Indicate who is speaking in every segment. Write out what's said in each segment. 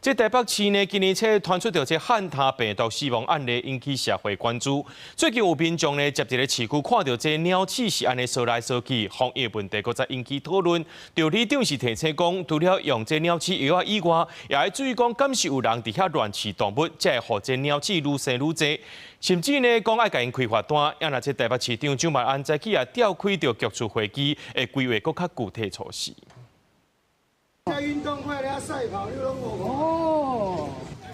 Speaker 1: 這台北市呢，今年初傳出著這漢他病毒死亡案例，引起社會關注。最近有民眾呢，佇這個市區看著這鳥鼠是按呢踅來踅去，防疫問題閣再引起討論。著里長是提醒講，除了用這鳥鼠藥仔以外，也愛注意講，敢是有人佇遐亂飼動物，才會予這鳥鼠愈生愈濟。甚至呢，講愛共𪜶開罰單。啊若這台北市長蔣萬安早起也召開著局處會議，會規劃閣較具體措施。
Speaker 2: 運動會咧賽跑，你攏無哦。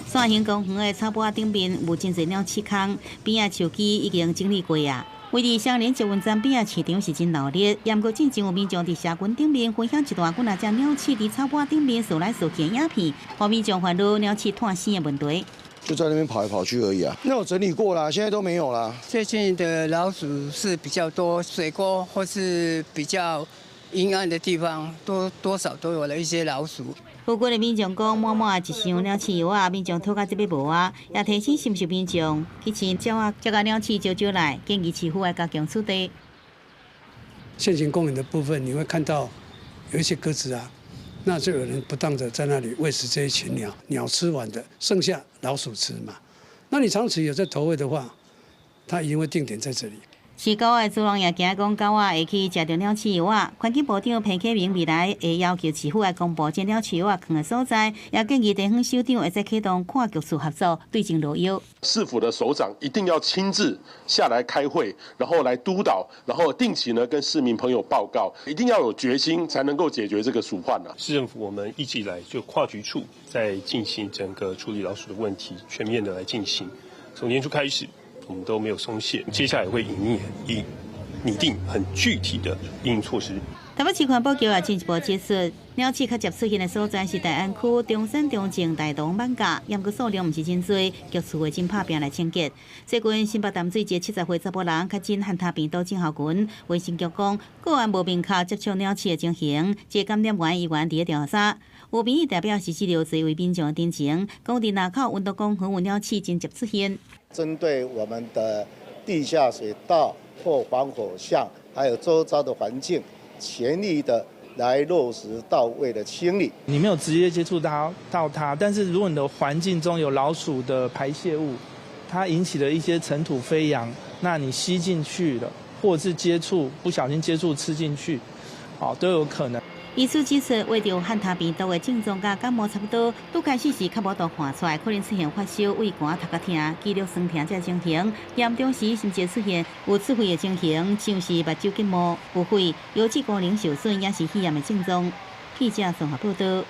Speaker 3: 線形公園的草埔仔頂面有真濟鳥鼠空，邊仔樹枝已經整理過啊。位佇雙連捷運站邊仔市場是真鬧熱，毋過進前有民眾佇社群頂面分享一段幾若隻鳥鼠佇草埔仔頂面踅來踅去的影片，予民眾煩惱鳥鼠湠屎的問題。
Speaker 4: 就在那邊跑來跑去而已啊，那我整理過啦，現在都沒有啦。
Speaker 5: 最近的老鼠是比較多，水溝或是比較陰暗的地方，多多少都有了一些老鼠。
Speaker 3: 附近的民眾講，滿滿一箱鳥鼠藥仔，民眾討甲這欲無啊，也提醒是毋是民眾去飼鳥仔，才共鳥鼠招招來，建議市府愛加強取締。
Speaker 6: 線形公園的部分，你會看到有一些鴿子啊，那就有人不當的在那裡餵食這一群鳥，鳥吃完的，剩下老鼠吃嘛。那你長期有在投餵的話，它一定會定點在這裡。
Speaker 3: 飼狗的主人也驚講狗仔會去食著鳥鼠藥仔。環境部長彭啟明未來會要求市府來公布這鳥鼠藥仔囥的所在，也建議地方首長會使啟動跨局處合作，對症落藥。
Speaker 7: 市府的首長一定要親自下來開會，然後來督導，然後定期呢跟市民朋友報告，一定要有決心，才能夠解決這個鼠患啊。
Speaker 8: 市政府我們一直以來就跨局處在進行整個處理老鼠的問題，全面的來進行。從年初開始，我們都沒有鬆懈，接下來會擬擬定很具體的應措施。
Speaker 3: 台北市環保局也進一步指出，鳥鼠較捷出現的所在是大安區中山、中正、大同、艋舺，毋過數量毋是真濟，局處會真拍拚來清潔。最近新北淡水一个70歲查埔人確診漢他病毒症候群，衛生局講個案無明確接觸鳥鼠的情形，這個感染源依然佇咧調查。有民意代表是這條這位民眾陳情，講佇林口運動公園有鳥鼠真捷出現。
Speaker 9: 針對我們的地下水道或防火巷，還有周遭的環境，全力的來落實到位的清理。
Speaker 10: 你沒有直接接觸到它，但是如果你的環境中有老鼠的排泄物，它引起了一些塵土飛揚，那你吸進去了，或者是接觸不小心接觸吃進去，哦，都有可能。
Speaker 3: 醫師指出，患著漢他病毒的症狀佮感冒差不多，拄開始時較無法度看出來，可能出現發燒、胃寒、頭殼疼、肌肉痠疼這情形，嚴重時甚至出現有刺肺的情形，像是目睭結膜、有血、腰子功能受損，也是肺炎的症狀。記者綜合報道。